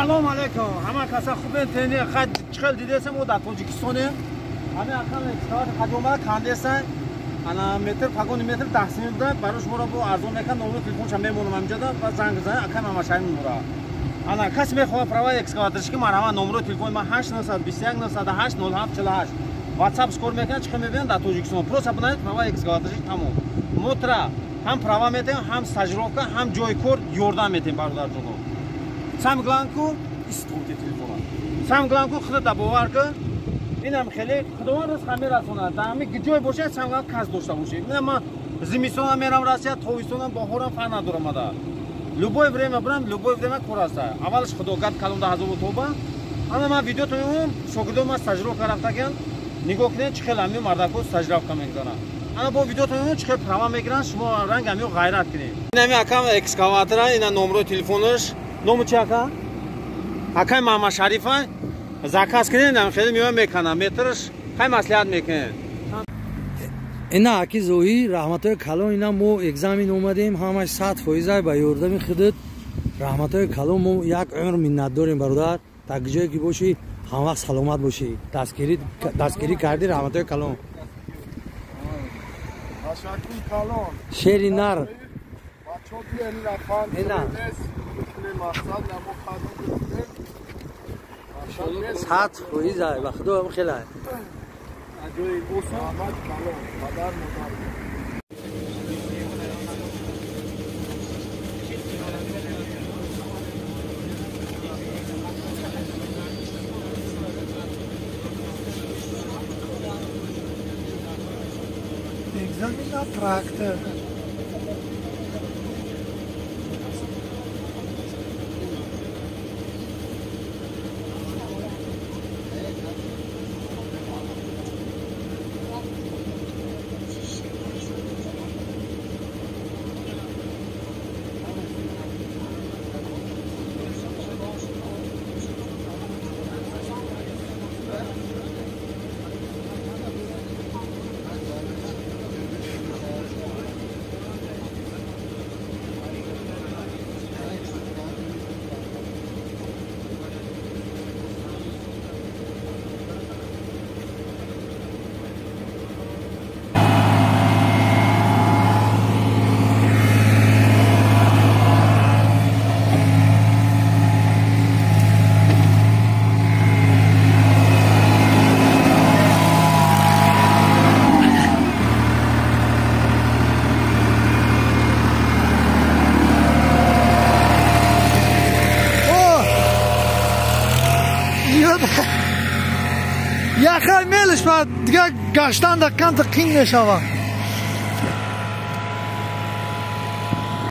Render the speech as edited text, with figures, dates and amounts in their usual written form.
Салом алейкум. Ҳама каса хубен тени хад чхел дидесем о дар Тоҷикистонем. Ҳами акан экскаватор қадиомада кандесан. Ана метр пагони метр тақсим буда, барои шуморо бо арзон мекан, номери телефонша мемонам ҳамҷода ва занг занед, акан ҳамашари мемора. Ана касе мехоҳад права экскаваторшики, марҳамат, номерои телефони ман 8 921 908 07 48. WhatsApp скор мекунад, чӣ мебинад дар Тоҷикистон. Просто бинавед права экскаваторшик, тамом. Мотра ҳам права метаҳем, ҳам стажировка, ҳам ҷои кор ёрдам метаҳем, бародарҷоно. Сам гланку истифода телефона. Сам гланку худата бовар кун. Инам хеле Худованд ризқ мерасонад. Дар ҳами ҷой бошад, сам гланку кас дошта бошед. Ина ман зимистонам мерам Россия, тобистонам, баҳорам фарқ надорам ада. Любое время брам, любое время кор аста. Аввалаш Худо гап калом да ҳазобу тоба. Ана ман видеото мемонам, шогирдон ман стажировка рафтаган. Нигоҳ кунед, чӣ хел ҳами мардако стажировка мегузаранд. Ана бо видеото мемонам, чӣ хел права мегиранд, шумо ранг ҳами ғайрат кунед. Ин ҳами акам экскаватора, ина номерои телефонаш. Ному чи ака? Акай Маҳмадшарифа заказ кунед, ам хеле меоя меканам. Метрш хай маслиҳат мекунед. Ина аки Зоҳир, раҳматои калон, ина мо экзамен омадем, ҳамаш 100% ба ёрдами худат. Раҳматои калон, мо як умр миннат дорем, бародар. Дар ҷое ки бошӣ, ҳамвақт саломат бошӣ. Дастгирӣ кардӣ, раҳматои калон. Ташаккур калон. Шери нар. Бачаҳо биён рафан. Ина. Мақсад намо қадам гирифтем. 100% ба худо ҳам хеле. Аҷоиб осон. Раҳмат калон, падар модар. Экзамен на трактор. Яхай мелиш ва дига гаштан да канта қин мешава.